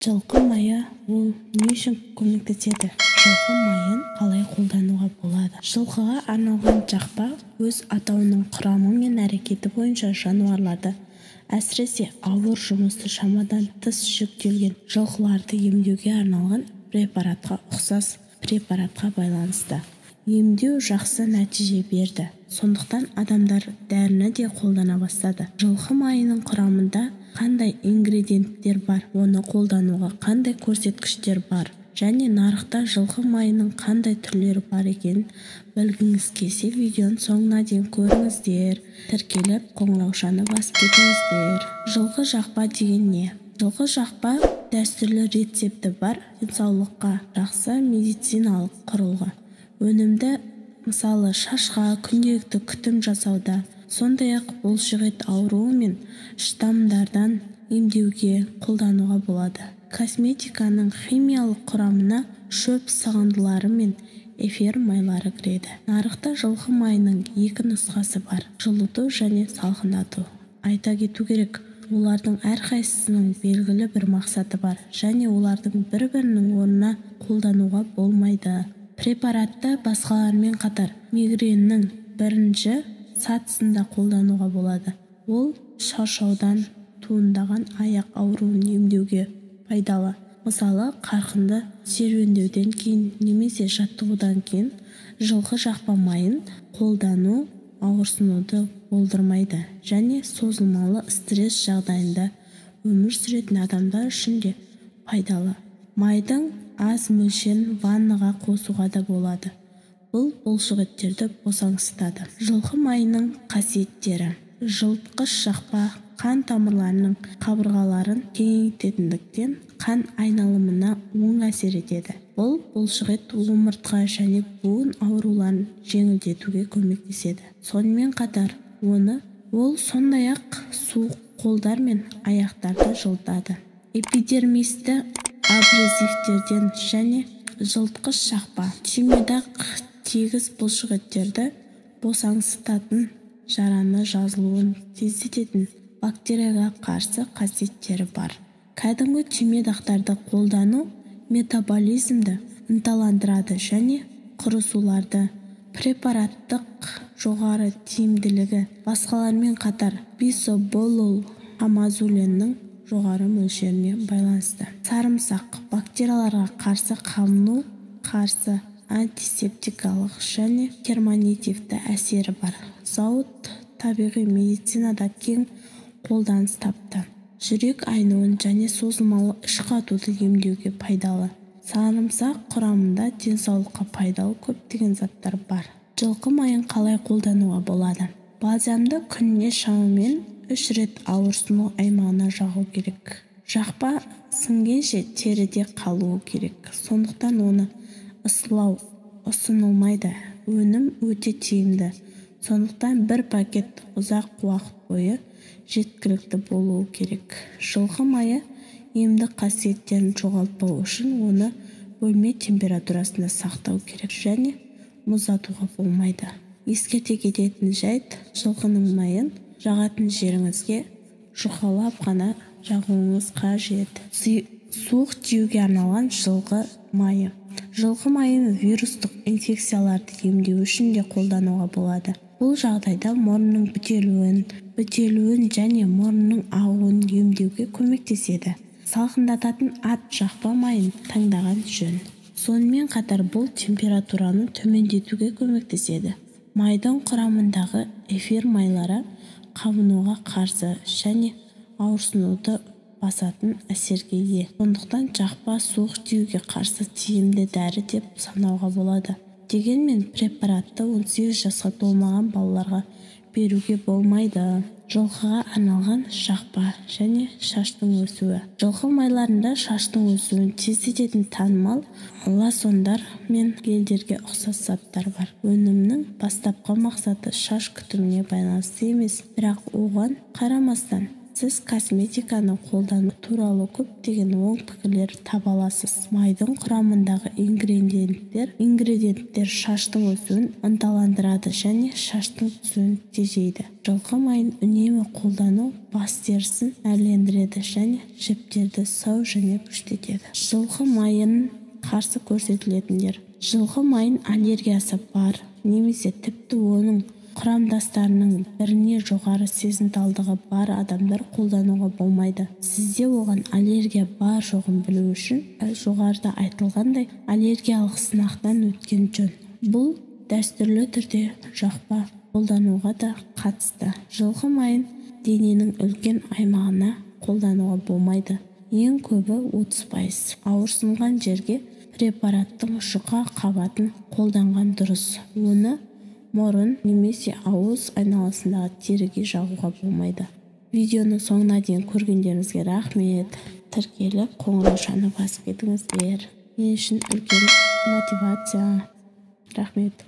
Жылқы майы ол не үшін көмектеседі? Жылқы майын қалай қолдануға болады? Жылқыға арналған жақпа өз атауының құрамы мен әрекеті бойынша жануарларды, әсіресе ауыр жұмысы шамадан тыс жүктелген жылқыларды емдеуге арналған препаратқа ұқсас препаратқа байланысты. Емдеу жақсы нәтиже берді, сондықтан адамдар дәріні де қолдана бастады. Жылқы майының құрамында қандай ингредиенттер бар, оны қолдануға қандай көрсеткіштер бар және нарықта жылқы майының қандай түрлері бар екенін білгіңіз келсе, видеоның соңына дейін көріңіздер, тіркеліп, қоңыраушаны басып кетіңіздер. Жылқы жақпа деген не? Жылқы жақпа дәстүрлі рецепті бар, денсаулыққа жақсы медициналық құрылғы. Өнімді, мысалы, шашқа күнделікті күтім жасауда, сондай-ақ бұлшықет ауруы мен штаммдардан емдеуге қолдануға болады. Косметиканың химиялық құрамына шөп сығындылары мен эфир майлары кіреді. Нарықта жылқы майының екі нұсқасы бар: жылыту және салқындату. Айта кету керек, олардың әрқайсысының белгілі бір мақсаты бар және олардың бір-бірінің орнына қолдануға болмайды. Препаратты басқалармен қатар мигреннің бірінші сатысында қолдануға болады. Ол шаршаудан туындаған аяқ ауруын емдеуге пайдалы. Мысалы, қарқынды серуендеуден кейін немесе жаттығудан кейін жылқы жақпа майын қолдану ауырсынуды болдырмайды және созылмалы стресс жағдайында өмір сүретін адамдар үшін де пайдалы. Майдың аз мөлшерін ваннаға қосуға да болады. Бұл бұлшықеттерді босаңсытады. Жылқы майының қасиеттері. Жылытқыш жақпа қан тамырларының қабырғаларын кеңейтетіндіктен қан айналымына оң әсер етеді. Бұл бұлшықет, омыртқа және буын ауруларын жеңілдетуге көмектеседі. Сонымен қатар ол сондай-ақ суық қолдар мен аяқтарды жылытады. Эпидермисті абразивтерден және жылытқыш жақпа түймедақ тегіс бұлшықеттерді босаңсытатын, жараны жазылуын тездететін бактерияға қарсы қасиеттері бар. Кәдімгі түймедақтарды қолдану метаболизмді ынталандырады және құрысуларды. Препараттық жоғары тиімділігі басқалармен қатар бисоболол амазуленнің жоғары мөлшеріне байланысты. Сарымсақ бактерияларға қарсы, қабыну қарсы, антисептикалық және герминативті әсері бар. Зауыт табиғи медицинада кең қолданыс тапты. Жүрек айнуын және созылмалы іш қатуды емдеуге пайдалы. Сарымсақ құрамында денсаулыққа пайдалы көптеген заттар бар. Жылқы майын қалай қолдануға болады? Бальзамды күніне шамамен 3 рет ауырсыну аймағына жағу керек. Жақпа сіңгенше теріде қалуы керек. Сондықтан оны ысылау ұсынылмайды. Өнім өте тиімді. Сондықтан бір пакет ұзақ уақыт бойы жеткілікті болуы керек. Жылқы майы емдік қасиеттерін жоғалтпау үшін оны бөлме температурасында сақтау керек және мұздатуға болмайды. Ескерте кететін жайт, жылқының майын жағатын жеріңізге жұқалап қана жағуыңыз қажет. Суық тиюге арналған жылқы майы. Жылқы майын вирустық инфекцияларды емдеу үшін де қолдануға болады. Бұл жағдайда мұрынның бітелуін және мұрынның ағуын емдеуге көмектеседі. Салқындататын ат жақпа майын таңдаған жөн. Сонымен қатар бұл температураны төмендетуге көмектеседі. Майдың құрамындағы эфир майлары қабынуға қарсы және ауырсынуды басатын әсерге ие. Сондықтан жақпа суық тиюге қарсы тиімді дәрі деп санауға болады. Дегенмен препаратты 18 жасқа толмаған балаларға беруге болмайды. Жылқыға арналған жақпа және шаштың өсуі. Жылқы майларында шаштың өсуін тездететін танымал лосьондар мен гельдерге ұқсас заттар бар. Өнімнің бастапқы мақсаты шаш күтіміне байланысты емес, бірақ оған қарамастан Сіз косметиканы қолдану туралы көптеген оң пікірлер таба аласыз. Майдың құрамындағы ингредиенттер шаштың өсуін ынталандырады және шаштың түсуін тежейді. Жылқы майын үнемі қолдану бас терісін нәрлендіреді және жіптерді сау және күшті етеді. Жылқы майын қарсы көрсетілетіндер. Жылқы майын аллергиясы бар немесе тіпті оның құрамдастарының біріне жоғары сезімталдығы бар адамдар қолдануға болмайды. Сізде оған аллергия бар жоғын білу үшін жоғарыда айтылғандай аллергиялық сынақтан өткен жөн. Бұл дәстүрлі түрде жақпа қолдануға да қатысты. Жылқы майын дененің үлкен аймағына қолдануға болмайды. Ең көбі 30%. Ауырсынған жерге препараттың жұқа қабатын қолданған дұрыс. Оны мұрын немесе ауыз айналасындағы теріге жағуға болмайды. Видеоны соңына дейін көргендеріңізге рахмет. Тіркеліп, қоңыраушаны басып кетіңіздер. Мен үшін үлкен мотивация. Рахмет.